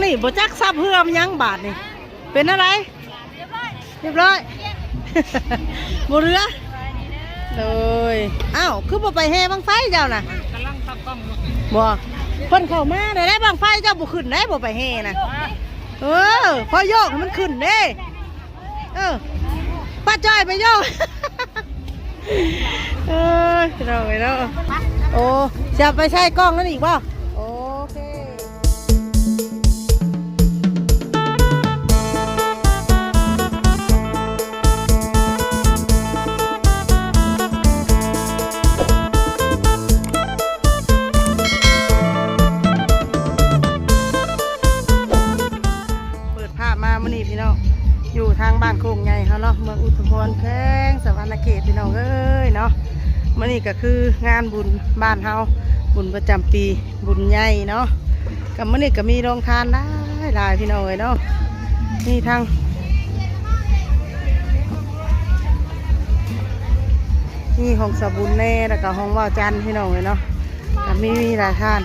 ນີ້ບໍ່ຈັກສັບເຮືອມັນຫຍັງບາດນີ້ ເປັນແນວໃດ? ຮຽບຮ້ອຍ ບໍ່ເຫຼືອ ໂດຍ. ອ້າວ ຄືບໍ່ໄປແຫ່ບັ້ງໄຟເຈົ້ານະ? ກຳລັງເຂົ້າກ້ອງຢູ່ ບໍ່ ເພິ່ນເຂົ້າມາໄດ້ ບັ້ງໄຟເຈົ້າບໍ່ຂຶ້ນໄດ້ ບໍ່ໄປແຫ່ນະ. ເອີ ພໍໂຍກໃຫ້ມັນຂຶ້ນເດ້. ເອີ ປ້າຈ້ອຍໄປໂຍກ. ເອີຍ ພີ່ນ້ອງເອີຍເນາະ ໂອ້ ຊິເອົາໄປໃສ່ກ້ອງນັ້ນອີກບໍ່? ໂອເຄ. ເປີດພາບມາມື້ນີ້ພີ່ນ້ອງ ຢູ່ທາງບ້ານໂຄກໃຫຍ່ເຮົາເນາະ ເມືອງອຸທຸມພອນ ແຂວງສະຫວັນນະເຂດ ພີ່ນ້ອງເອີຍເນາະ. ມື້ນີ້ກໍຄືງານບຸນບ້ານເຮົາ ບຸນປະຈຳປີ ບຸນໃຫຍ່ເນາະ. ກໍມື້ນີ້ກໍມີໂຮງທານຫຼາຍໆ ພີ່ນ້ອງເອີຍເນາະ ມີທັງ ມີຂອງສາວບຸນແດ່ ແລ້ວກໍຂອງບ່າວຈັນ ພີ່ນ້ອງເອີຍເນາະ ກໍມີ ມີຫຼາຍທ່ານ.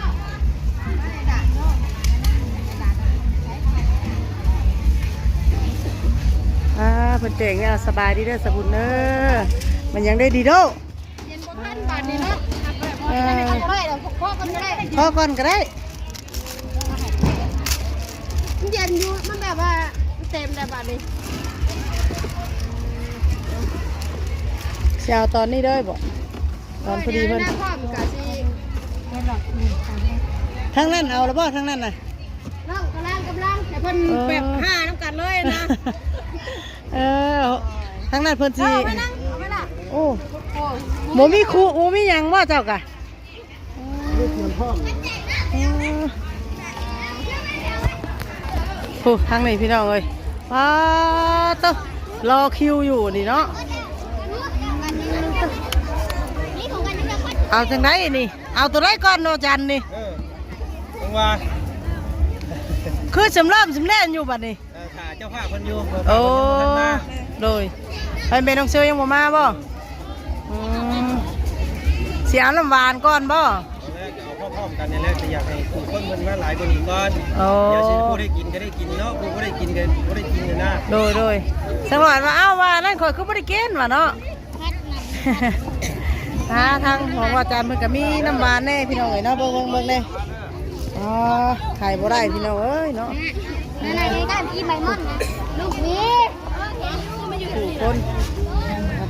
ອ່າ ເພິ່ນແຈ້ງແລ້ວ ສະບາຍດີເດີສາວບຸນເດີ. ມັນຫຍັງໄດ້ດີໂດ ເຢັນບໍ່ທັນບາດນີ້ເນາະ ເອີ ພໍກ່ອນກໍໄດ້ ພໍກ່ອນກໍໄດ້ ມັນເຢັນຢູ່ ມັນແບບວ່າເຕັມແລ້ວບາດນີ້. ຊິເອົາຕອນນີ້ເລີຍບໍ່? ຕອນພໍດີເພິ່ນ ໂອ້ຍ ເດີນທາງພ້ອມກໍຊິ ທາງນັ້ນເອົາແລ້ວບໍ່? ທາງນັ້ນນະ ນ້ອງກຳລັງ ກຳລັງໃຫ້ເພິ່ນ ເອີ ແບບຫານຳກັນເລີຍນະ. ເອີ ທາງນັ້ນເພິ່ນຊິ ເອົາໄປນຳ ເອົາໄປນຳ ໂອ້ ໂອ້ ບໍ່ມີຄູ່ ບໍ່ມີຫຍັງບໍ່ເຈົ້າກະ? ລູກມັນພ້ອມ ເອີ ໂອ້ ທາງນີ້ພີ່ນ້ອງເອີຍ ປາໂຕ ລໍຄິວຢູ່ນີ້ເນາະ. ເອົາຈັ່ງໃດນີ້? ເອົາໂຕໃດກ່ອນເນາະ ຈັນນີ້? ເອີ ຈັ່ງວ່າ ຄືສຳເລີ່ມສຳແລ່ນຢູ່ບັດນີ້. ເອີ ຖ້າເຈົ້າພາບເພິ່ນຢູ່ ໂອ້ ເຈົ້າພາບເພິ່ນຍັງບໍ່ທັນມາ ໂດຍ ໃຜແມ່ນ້ອງເຊີຍັງບໍ່ມາບໍ່? ອືມ ຊິເອົານ້ຳຫວານກ່ອນບໍ່? ຕອນແລກກໍເອົາພ້ອມໆກັນນີ້ແຫຼະ ແຕ່ຢາກໃຫ້ຜູ້ຄົນເພິ່ນມາຫຼາຍກວ່ານີ້ກ່ອນ ໂອ້ ດຽວຊິຜູ້ໄດ້ກິນກໍໄດ້ກິນເນາະ ຜູ້ບໍ່ໄດ້ກິນກໍບໍ່ໄດ້ກິນນະ ໂດຍໆ. ສັກໜ້ອຍວ່າ ເອົ້າ ວ່ານັ້ນຂ້ອຍຄືບໍ່ໄດ້ກິນວ່າເນາະ. ອ່າ ທາງຂອງອາຈານເພິ່ນກໍມີນ້ຳຫວານແດ່ພີ່ນ້ອງເອີຍເນາະ ເບິ່ງໆໆແດ່. ອໍ ຂາຍບໍ່ໄດ້ພີ່ນ້ອງເອີຍເນາະ ນັ້ນໆ ນີ້ການກິນໃບມ່ອນນະ ລູກນີ້ ຜູ້ຄົນ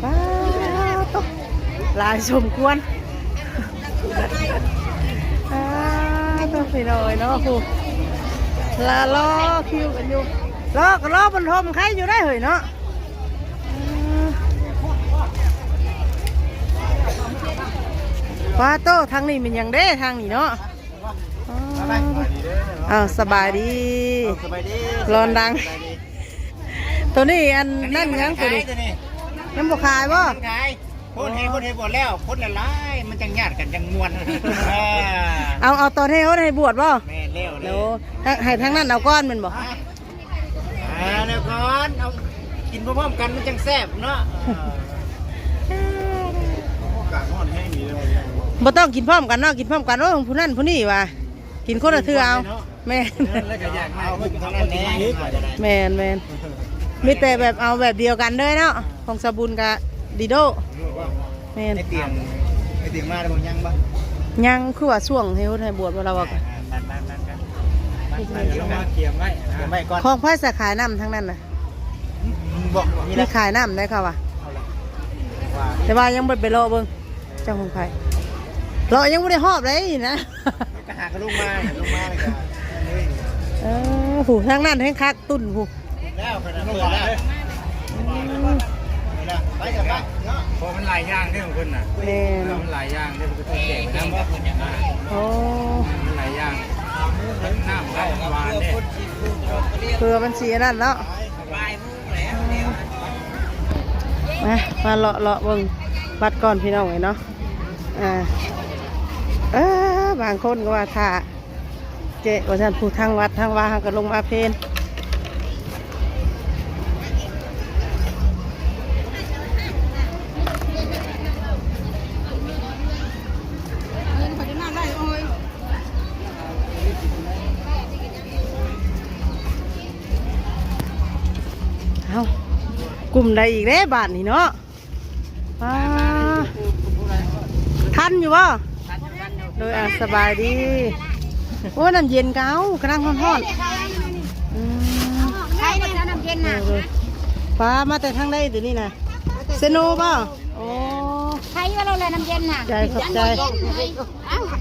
ປາໂຕ ຫຼາຍສົມຄວນ ປາໂຕ ພີ່ນ້ອງເອີຍເນາະ ຜູ້ ລະ ລໍຄິວກັນຢູ່ ລໍກໍລໍມັນຮົ່ມໄຄຢູ່ໄດ໋ເຮີ້ຍເນາະ. ປາໂຕ ທາງນີ້ແມ່ນຫຍັງເດ້ ທາງນີ້ເນາະ ອ້າວ ສະບາຍດີ ເອົ້າ ສະບາຍດີ ສະບາຍດີ ລອນດັງ ສະບາຍດີ ໂຕນີ້ອັນນັ້ນຫຍັງໂຕນີ້ ຂາຍໂຕນີ້ ຍັງບໍ່ຂາຍບໍ່? ຂາຍ ຄົນແຫ່ຄົນແຫ່ບວດແລ້ວ ຄົນຫຼາຍໆ ມັນຈັ່ງຍາດກັນຈັ່ງມ່ວນ ເອີ ເອົາ ເອົາຕອນແຫ່ຄົນແຫ່ບວດບໍ່? ແມ່ນແລ້ວ ໂອ້ ໃຫ້ ທາງນັ້ນເອົາກ່ອນແມ່ນບໍ່? ອ່າ ແລ້ວກ່ອນ ເອົາ ກິນພ້ອມໆກັນມັນຈັ່ງແຊບເນາະ ເອີ ບໍ່ຕ້ອງກິນພ້ອມກັນເນາະ ກິນພ້ອມກັນ ໂອ້ ຜູ້ນັ້ນຜູ້ນີ້ວ່າ ກິນຄົນລະເທື່ອເອົາ ແມ່ນ ແລ້ວກໍຢາກມາ ເອົາທາງນັ້ນແດ່ ແມ່ນໆ ມີແຕ່ແບບເອົາແບບດຽວກັນເດີເນາະ ຂອງສາວບຸນກະດີໂດ ແມ່ນ ໄອ້ຕຽງ ໄອ້ຕຽງມາແລ້ວບໍ່? ຍັງບໍ່? ຍັງ ຄືວ່າຊ່ວງໃຫ້ຫົດໃຫ້ບວດບໍ່ລະວ່າ ອ່າ ນັ້ນໆໆ ຕຽມໄວ້ ຕຽມໄວ້ກ່ອນ ຂອງໃຜສາຂາຍນ້ຳທາງນັ້ນນະ? ບໍ່ ມີ ມີຂາຍນ້ຳໄດ້ເຂົາວ່າ ເອົາລະ ແຕ່ວ່າຍັງບໍ່ໄປເລາະເບິ່ງ ເຈົ້າຂອງໃຜ ເລາະຍັງບໍ່ໄດ້ຮອບໃດນະ ກໍຫາກະລົງມາ ລົງມາແລ້ວກໍ ເອີ ຜູ້ທາງນັ້ນແຮ່ງຄັກ ຕຸ້ນຜູ້ ແລ້ວຂະໜາດເປີດແລ້ວ ໄປເຖາະ ເພາະມັນຫຼາຍຢ່າງເດ້ຂອງເພິ່ນນະ ແມ່ນ ມັນຫຼາຍຢ່າງເດ້ ເພິ່ນກໍຕ້ອງແຈກໄປນຳ ໂອ້ ມັນຫຼາຍຢ່າງ ທັງນ້ຳທັງຫວານເດ້ ເພື່ອມັນຊິອັນນັ້ນເນາະ ມາ ມາເລາະ ເລາະເບິ່ງວັດກ່ອນພີ່ນ້ອງເອີຍເນາະ ອ່າ ເອີ ບາງຄົນກໍວ່າຖ້າ ເຈາະວ່າຊັ້ນ ຜູ້ທາງວັດທາງວາເຮົາກໍລົງມາເພນ ເງິນເຂົາຈະມາໄດ້ໂອ້ຍ. ກຸ່ມໃດອີກເດ້ບາດນີ້ເນາະ. ອ່າ ທັນຢູ່ບໍ່? ໂດຍ ອ່າ ສະບາຍດີ. ໂອ້ ນ້ຳເຢັນກໍເອົາ ກຳລັງຮ້ອນໆ. ອືມ ໃຜເດ້ເອົານ້ຳເຢັນນະ? ໂດຍ ໂດຍ. ປ້າມາແຕ່ທາງໃດຕົວນີ້ນະ? ເຊໂນບໍ່? ໂອ້ ໃຜວ່າເຮົາແລະນ້ຳເຢັນນະ? ໃຈ ຂອບໃຈ. ເອົ້າ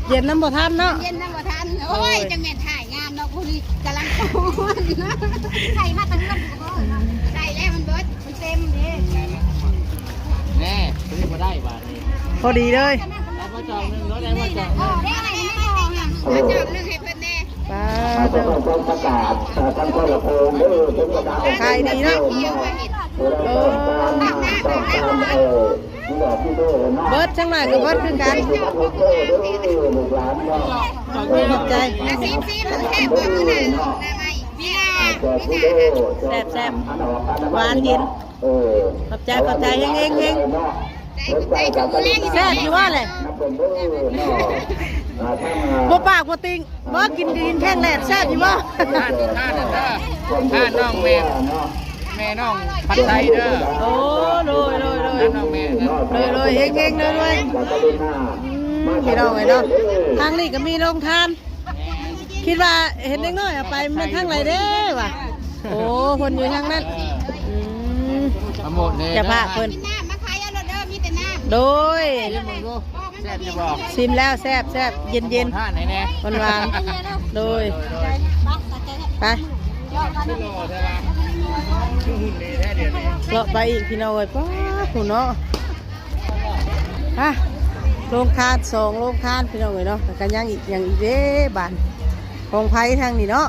ເຢັນນຳບໍ່ທັນເນາະ ເຢັນນຳບໍ່ທັນ. ໂອ້ຍ ໂອ້ຍ ຈັ່ງແມ່ນຖ່າຍງາມເນາະ ຜູ້ນີ້ກຳລັງຮ້ອນ. ໃສ່ມາແຕ່ເຮືອນ ໃສ່ແລ້ວມັນເບິດ ມັນເຕັມເດ້. ແນ່ ຕົວນີ້ບໍ່ໄດ້ບາດນີ້ ພໍດີເລີຍ. ເອົາມາຈອກໜຶ່ງເນາະ ໄດ້ມາຈອກໜຶ່ງ ເອົາມາຈອກໜຶ່ງໃຫ້ເພິ່ນແນ່. ປາ ເຈົ້າ ຂາຍດີເນາະ. ເອີ ເບິດ ທາງນັ້ນກໍເບິດຄືກັນ. ຂອບໃຈ ແຊບໆ ຫວານເຢັນ. ຂອບໃຈ ຂອບໃຈ ເຮັງໆໆ. ແຊບຢູ່ບໍ່ແຫຼະ? ບໍ່ປາກບໍ່ຕິງ ບໍ່ກິນ ກິນແຂ້ງແດດ ແຊບຢູ່ບໍ່? ທ່ານ ທ່ານ ທ່ານນ້ອງແມ່ ແມ່ນ້ອງຜັດໄທເດີ. ໂອ້ ໂດຍ ໂດຍ ໂດຍ ທ່ານນ້ອງແມ່ ໂດຍ ໂດຍ ເຮັງໆ ໂດຍ ໂດຍ. ອືມ ພີ່ນ້ອງເອີຍເນາະ ທາງນີ້ກໍມີໂຮງທານ. ຄິດວ່າເຫັນເດັກນ້ອຍເອົາໄປ ແມ່ນທາງໃດເດ້ຫວາ? ໂອ້ ເພິ່ນຢູ່ທາງນັ້ນ. ອືມ ເຈົ້າພາບເພິ່ນ ມາຂາຍເອົາໂລດເດີ ມີແຕ່ນ້ຳ. ໂດຍ ຊິມເບິ່ງດູ ແຊບຢູ່ບໍ່? ຊິມແລ້ວ ແຊບໆ ເຢັນໆ ຫວານໆ. ໂດຍ ໄປ ເລາະໄປອີກ ພີ່ນ້ອງເອີຍ. ປ້າ ພຸ້ນເນາະ. ອ່ະ ໂຮງທານ ສອງໂຮງທານ ພີ່ນ້ອງເອີຍເນາະ. ແລ້ວກໍຍັງອີກຫຍັງອີກເດ້ບາດ ຂອງໃຜທາງນີ້ເນາະ.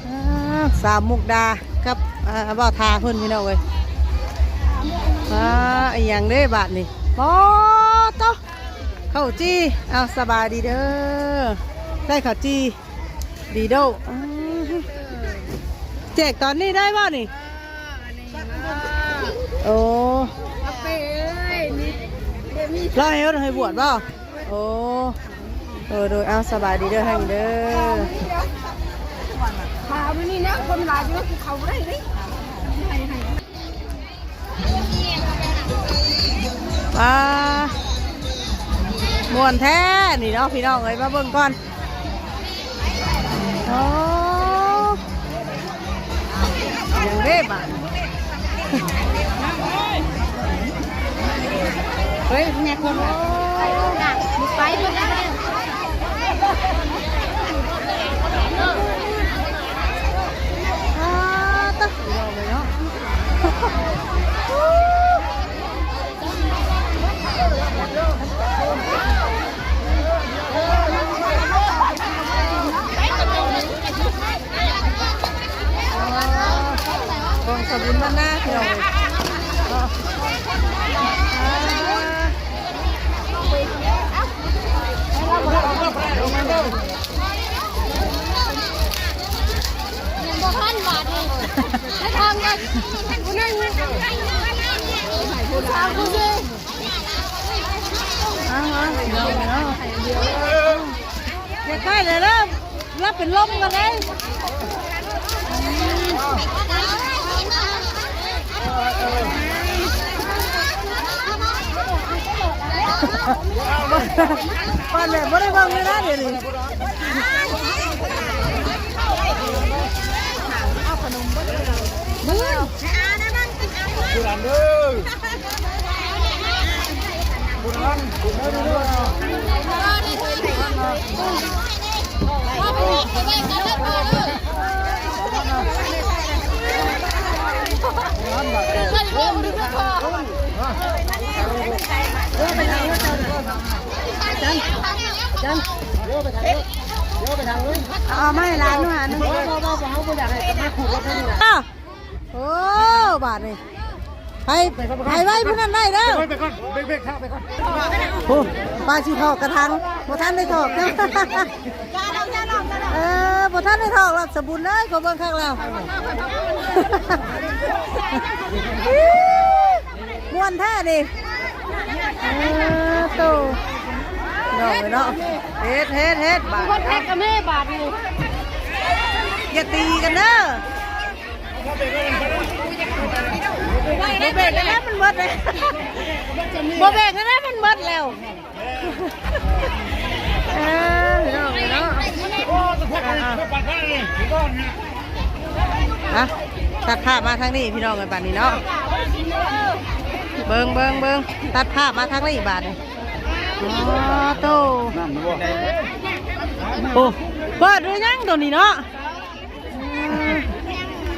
ອ່າ ສາວມຸກດາກັບ ອ່າ ບ່າວທາເພິ່ນ ພີ່ນ້ອງເອີຍ. ອ່າ ອີຫຍັງເດ້ບາດນີ້? ປາໂຕ ເຂົ້າຈີ່. ເອົາ ສະບາຍດີເດີ ໄດ້ເຂົ້າຈີ່ ດີໂດ. ອືມ ແຈກຕອນນີ້ໄດ້ບໍ່ນີ້? ໂອ້ ລາວໃຫ້ເຮັດໃຫ້ບວດບໍ່? ໂອ້ ເອີ ໂດຍ ເອົາ ສະບາຍດີເດີ ແຮງເດີ. ມາມື້ນີ້ນະ ຄົນຫຼາຍຢູ່ ເຂົ້າບໍ່ໄດ້ເດ້. ອ່າ ມ່ວນແທ້ນີ້ເນາະ ພີ່ນ້ອງເອີຍ ມາເບິ່ງກ່ອນ. ໂອ້ ຍັງເດ້ບາດ ເຮີ້ຍ ແມ່ຄົນ ໄປເພິ່ນ ອ່າ ຕະ ເນາະ. ກອງສະບຸນບ້ານນາ ພີ່ນ້ອງເອີຍ. ຍັງບໍ່ທັນບາດນີ້ ໄປທາງນັ້ນ ຜູ້ໜຶ່ງ ຜູ້ສາວ ຜູ້ສີ່. ເອົາ ເອົາ ເອົາ ຢ່າໃກ້ເລີຍເດີ ລາວເປັນລົມກັນເດ້. ປານແບບບໍ່ໄດ້ເບິ່ງເລີຍນະດຽວນີ້. ເອົາຂະໜົມເບິດເລີຍ ເບິ່ງ ຜູ້ນັ້ນເດີ ຜູ້ນັ້ນ ຜູ້ນັ້ນເດີ. ເອົາມາໃຫ້ຫຼານໜ່ອຍໜຶ່ງ. ໂອ້ ບາດນີ້ ໃຜ ໃຜໄວຜູ້ນັ້ນໄດ້ເດີ. ໄປກ່ອນ ເບກໆ ໄປກ່ອນ. ໂອ້ ປາຊິຖອກກະຖັງ ບໍ່ທັນໄດ້ຖອກ. ເອີ ບໍ່ທັນໄດ້ຖອກລອດສະບຸນເອີຍ ຂໍເບິ່ງຄັກແລ້ວ. ມ່ວນແທ້ນີ້. ເອີ ໂຕ ນ້ອງເອີຍເນາະ ເຮັດ ເຮັດ ເຮັດ ບາດ ເພິ່ນເຮັດກະແມ່ບາດນີ້ ຢ່າຕີກັນເດີ. ບໍ່ເບຣກແລ້ວ ມັນໝົດແລ້ວ ບໍ່ເບຣກແລ້ວ ມັນໝົດແລ້ວ. ເອີ ພີ່ນ້ອງເອີຍເນາະ ອ່າ ອ່ະ ຕັດພາບມາທາງນີ້ພີ່ນ້ອງເອີຍ ບາດນີ້ເນາະ ເບິ່ງ ເບິ່ງ ເບິ່ງ ຕັດພາບມາທາງນີ້ບາດນີ້. ອໍ ໂຕ ໂອ້ ເປີດຫຼືຍັງໂຕນີ້ເນາະ?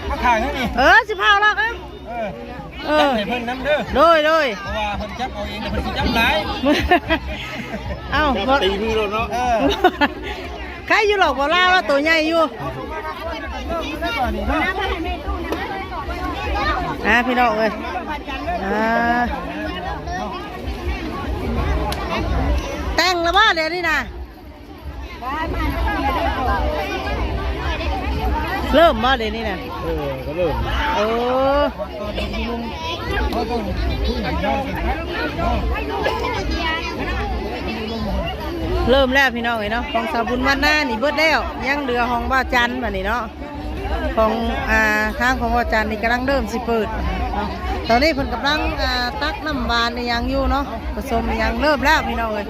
ມາຂາຍຫຍັງນີ້? ເອີ ຊິພາລອກ ເອີ ເອີ ຈັບໃຫ້ເພິ່ນນຳເດີ ໂດຍ ໂດຍ ເພາະວ່າເພິ່ນຈັບເອົາເອງ ເພິ່ນຊິຈັບຫຼາຍ ເອົ້າ ຈັບຕີມືໂລດເນາະ ເອີ ໃຄຢູ່ຫຼອກບໍ່ລາວລະໂຕໃຫຍ່ຢູ່ ອ່າ ພີ່ນ້ອງເອີຍ ອ່າ ແຕ່ງລະບໍ່ດຽວນີ້ນະ? ເລີ່ມບໍ່ດຽວນີ້ນະ? ເອີ ກໍເລີ່ມ ໂອ້ ເລີ່ມແລ້ວພີ່ນ້ອງເອີຍເນາະ ຂອງສາວບຸນວັນນານີ້ເບິດແລ້ວ ຍັງເຫຼືອຂອງບ່າວຈັນບາດນີ້ເນາະ ຂອງ ອ່າ ທາງຂອງບ່າວຈັນນີ້ກຳລັງເລີ່ມຊິເປີດເນາະ ຕອນນີ້ເພິ່ນກຳລັງ ອ່າ ຕັກນ້ຳຫວານອີ່ຫຍັງຢູ່ເນາະ ປະສົມອີ່ຫຍັງ ເລີ່ມແລ້ວພີ່ນ້ອງເອີຍ.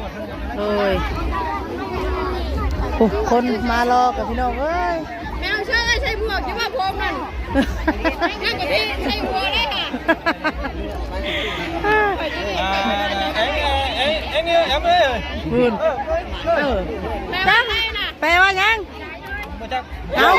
ໂດຍ ໂອ້ ຄົນມາລໍກັນພີ່ນ້ອງເອີຍ ແມວເຊື່ອໃສ່ໝວກຢູ່ວ່າຜົມນັ້ນ ແມ່ນກະທິໃສ່ຫົວເລີຍຄ່ະ ອ່າ ເອັງ ເອັງ ເອັງ ເອັງ ເອັງ ເອີ ເອີ ເອີ ແປວ່າໃດນະ? ແປວ່າຫຍັງ? ບໍ່ຈັກ ເອົາ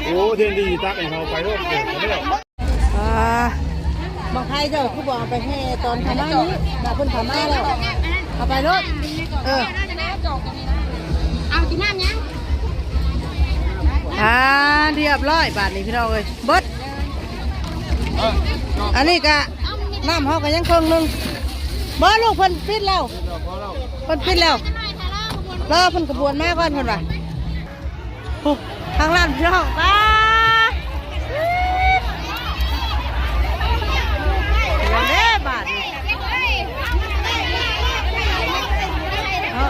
ໂອ້ ເທນດີ ຕັກໃຫ້ເຮົາໄປໂລດ ອ່າ ບັ້ງໄຟເຈົ້າຄືບໍ່ເອົາໄປແຫ່ຕອນເຂົ້າມານີ້ ນະ ເພິ່ນເຂົ້າມາແລ້ວ ເອົາໄປໂລດ ເອີ ເອົາກິນນ້ຳຫຍັງ? ອ່າ ຮຽບຮ້ອຍບາດນີ້ພີ່ນ້ອງເອີຍ ເບິດ ອັນນີ້ກະ ນ້ຳເຮົາກະຍັງເຄິ່ງໜຶ່ງ ບໍ່ລູກ ເພິ່ນປິດແລ້ວ ເພິ່ນປິດແລ້ວ ລໍເພິ່ນຂະບວນມາກ່ອນເພິ່ນວ່າ ໂອ້ ທາງນັ້ນພີ່ນ້ອງ ປ້າ ເດີບາດນີ້ ເນາະ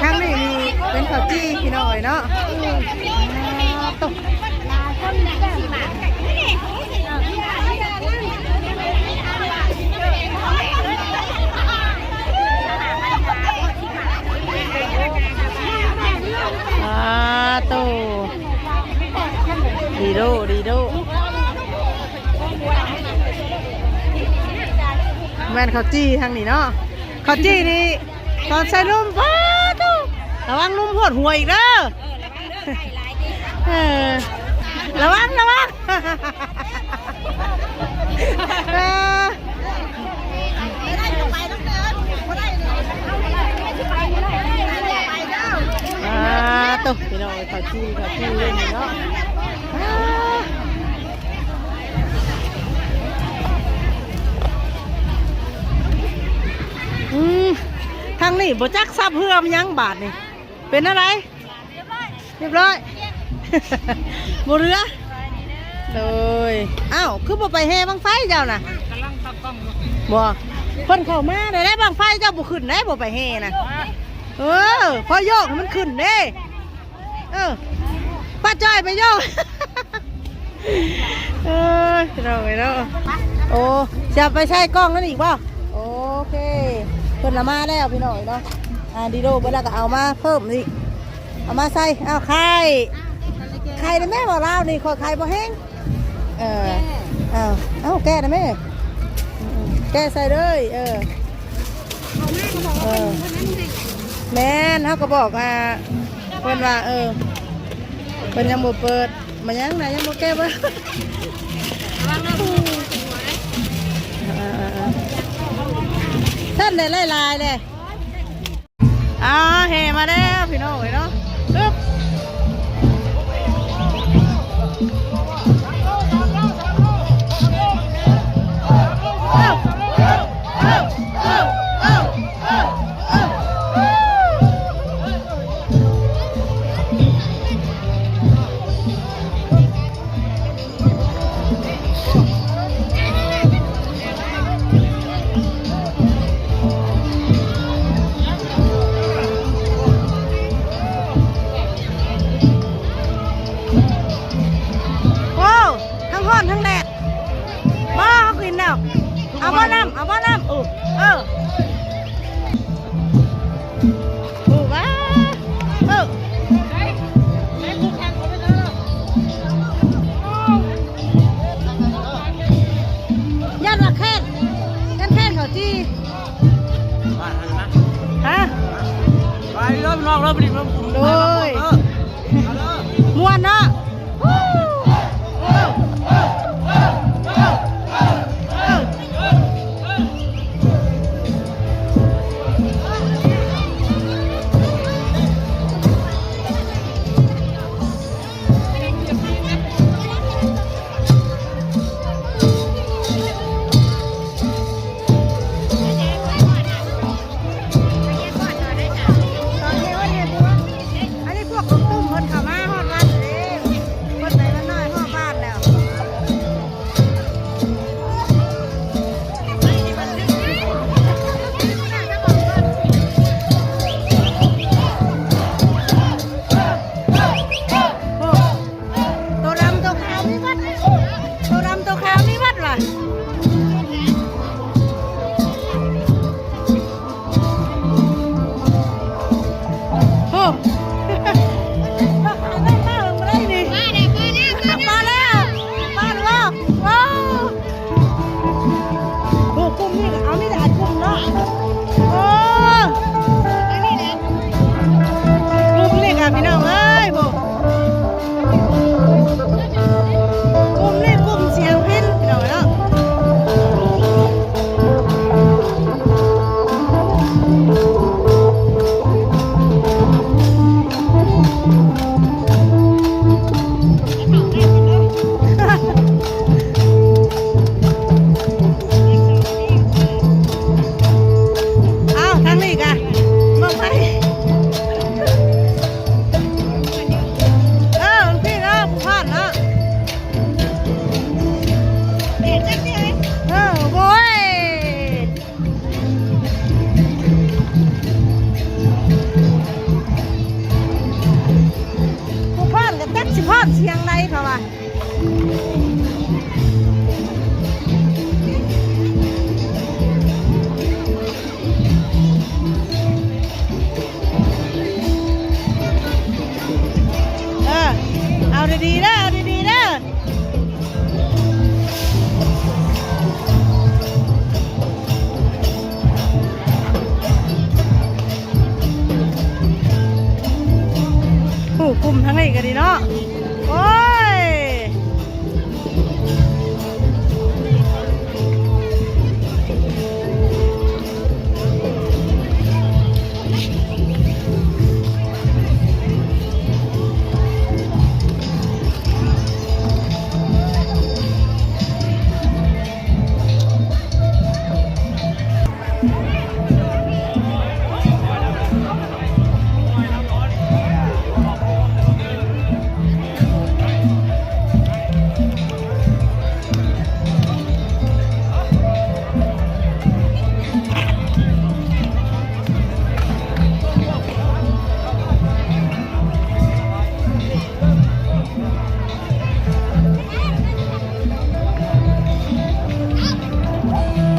ທາງນີ້ນີ້ເປັນເຂົ້າຈີ່ພີ່ນ້ອງເອີຍເນາະ ອ່າ ໂຕ ດີໂດ ດີໂດ ແມ່ນເຂົ້າຈີ່ທາງນີ້ເນາະ ເຂົ້າຈີ່ນີ້ ຕອນໃສ່ນົມ ປ້າໂທ້ ລະວັງນົມໂພດຫົວອີກເດີ ເອີ ລະວັງ ລະວັງ ເອີ ອ່າ ໂຕ ພີ່ນ້ອງ ເຂົ້າຈີ່ ເຂົ້າຈີ່ເລີຍເນາະ ອ່າ ອືມ ທາງນີ້ບໍ່ຈັກສັບເຮືອມັນຫຍັງບາດນີ້ ເປັນແນວໃດ? ຮຽບຮ້ອຍ ບໍ່ເຫຼືອ ໂດຍ ອ້າວ ຄືບໍ່ໄປແຫ່ບັ້ງໄຟເຈົ້ານະ? ກຳລັງຕັດກ້ອງຢູ່ ບໍ່ ເພິ່ນເຂົ້າມາໄດ້ ບັ້ງໄຟເຈົ້າບໍ່ຂຶ້ນໄດ້ ບໍ່ໄປແຫ່ນະ ເອີ ພໍໂຍກໃຫ້ມັນຂຶ້ນເດ້ ເອີ ປ້າຈ້ອຍໄປໂຍກ ເອີຍ ພີ່ນ້ອງເອີຍເນາະ ໂອ້ ຊິເອົາໄປໃສ່ກ້ອງນັ້ນອີກບໍ່? ໂອເຄ ເພິ່ນລະມາແລ້ວພີ່ນ້ອງເອີຍເນາະ ອ່າ ດີໂດເພິ່ນລະກະເອົາມາເພີ່ມອີກ ເອົາມາໃສ່ ເອົາໄຂ່ ໄຂ່ໄດ້ແມ່ ເວົ້າລາວນີ້ ຂ້ອຍໄຂ່ບໍ່ແຮງ ເອີ ເອົາ ເອົາແກະໄດ້ແມ່ ແກະໃສ່ເລີຍ ເອີ ເອີ ແມ່ນ ເຮົາກະບອກ ອ່າ ເພິ່ນວ່າ ເອີ ເພິ່ນຍັງບໍ່ເປີດ ມາຍັງນະ ຍັງບໍ່ແກະບໍ່ ລະວັງເດີ ຫົວເດ້ ເອີ ເອີ ເອີ ຊັ້ນໄດ້ຫຼາຍໆເດ້ ອ່າ ແຫ່ມາແລ້ວພີ່ນ້ອງເອີຍເນາະ ອຶບ ໂດຍ ມ່ວນເນາະ. ອັນນີ້ພວກລູກຕຸ້ມເພິ່ນເຂົ້າມາຮອດວັດເດ້ ເພິ່ນໄປວັດນ້ອຍຮອບບ້ານແລ້ວ. ໂອ້ ໂຕດຳໂຕຂາວມີວັດ ໂຕດຳໂຕຂາວມີວັດວ່າ. ໂອ້ ມາແລ້ວ ມາແລ້ວ ມາແລ້ວ ມາແລ້ວ. ໂອ້ ກຸ່ມນີ້ກໍເອົາມີຫຼາຍກຸ່ມເນາະ. ໂອ້ ກຸ່ມນີ້ກໍພີ່ນ້ອງເອີຍ ໂອ້ ກຸ່ມນີ້ກຸ່ມສຽງພິນ ພີ່ນ້ອງເອີຍເນາະ. ອ້າວ ທາງນີ້ກະ ມາໄປ ເອີ ພີ່ນ້ອງ ຜູ້ພານເນາະ. ເອີ ໂອ້ຍ ຜູ້ພານກໍຈັກຊິພານສຽງໃດເຂົາວ່າ. ເອີ ເອົາດີໆເດີ ເອົາດີໆເດີ. ໂອ້ ກຸ່ມທາງນີ້ກໍດີເນາະ ໂອ້ຍ.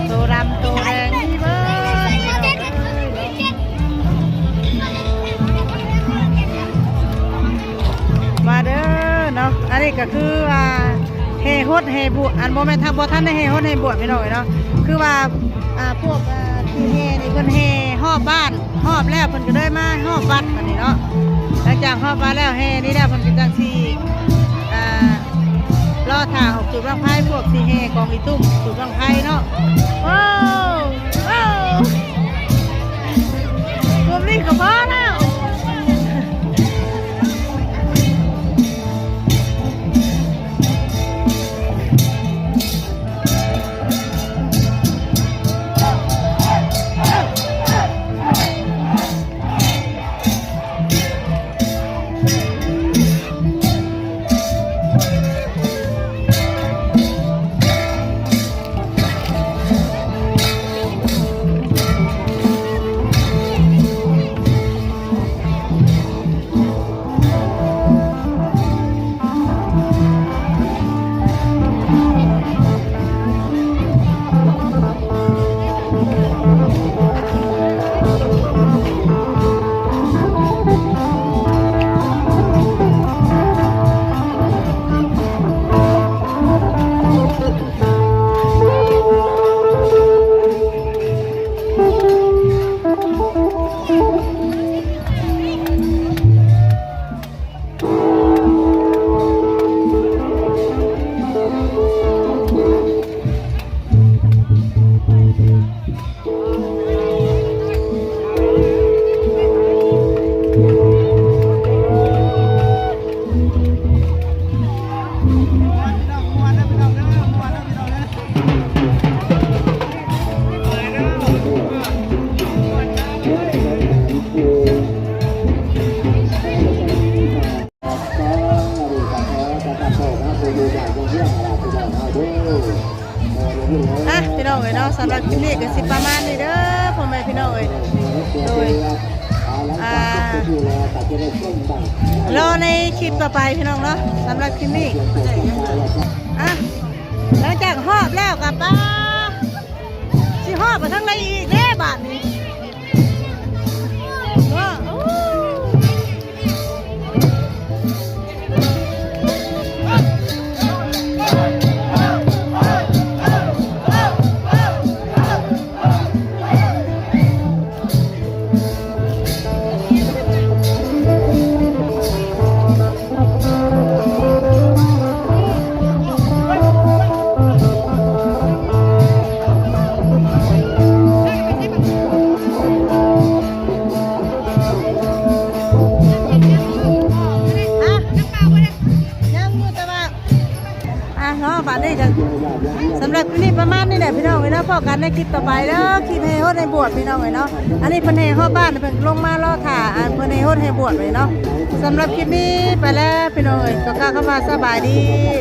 ໂຕດຳໂຕແດງມີເບິດ ມາເດີເນາະ. ອັນນີ້ກໍຄືວ່າແຫ່ຫົດແຫ່ບວດ ອັນ ບໍ່ແມ່ນ ບໍ່ທັນໄດ້ແຫ່ຫົດແຫ່ບວດ ພີ່ນ້ອງເອີຍເນາະ. ຄືວ່າ ອ່າ ພວກ ອ່າ ທີ່ແຫ່ນີ້ເພິ່ນແຫ່ຮອບບ້ານ ຮອບແລ້ວເພິ່ນກໍເລີຍມາຮອບວັດບັດນີ້ເນາະ. ຫຼັງຈາກຮອບວັດແລ້ວ ແຫ່ນີ້ແລ້ວ ເພິ່ນກໍຈັ່ງຊິ ອ່າ ລໍຖ້າອອກຈູດບັ້ງໄຟ ພວກຊິແຫ່ກອງອີຕຸ້ມຈູດບັ້ງໄຟເນາະ. ໂອ້ ໂອ້ ກຸ່ມນີ້ກໍພໍແລ້ວ. ໂ ສຳລັບຄລິບນີ້ກໍຊິປະມານນີ້ເດີພໍ່ແມ່ພີ່ນ້ອງເອີຍ. ໂດຍ ອ່າ ລໍໃນຄລິບຕໍ່ໄປພີ່ນ້ອງເນາະ. ສຳລັບຄລິບນີ້ ອ່ະ ຫຼັງຈາກຮອບແລ້ວກໍໄປ ຊິຮອບໄປທາງໃດອີກເດ້ບາດນີ້ເນາະ. ຮະ ຍັງຢູ່ ແຕ່ວ່າ ອ່ະເນາະ ບາດນີ້ກໍສຳລັບຄລິບນີ້ປະມານນີ້ແຫຼະພີ່ນ້ອງເອີຍເນາະ. ພໍ້ກັນໃນຄລິບຕໍ່ໄປເດີ ຄລິບແຫ່ຮົດແຫ່ບວດພີ່ນ້ອງເອີຍເນາະ. ອັນນີ້ເພິ່ນແຫ່ຮອບບ້ານ ເພິ່ນລົງມາລໍຖ້າ ອັນເພິ່ນແຫ່ຮົດແຫ່ບວດເລີຍເນາະ. ສຳລັບຄລິບນີ້ໄປແລ້ວພີ່ນ້ອງເອີຍ ກໍກ່າວຄຳວ່າສະບາຍດີ.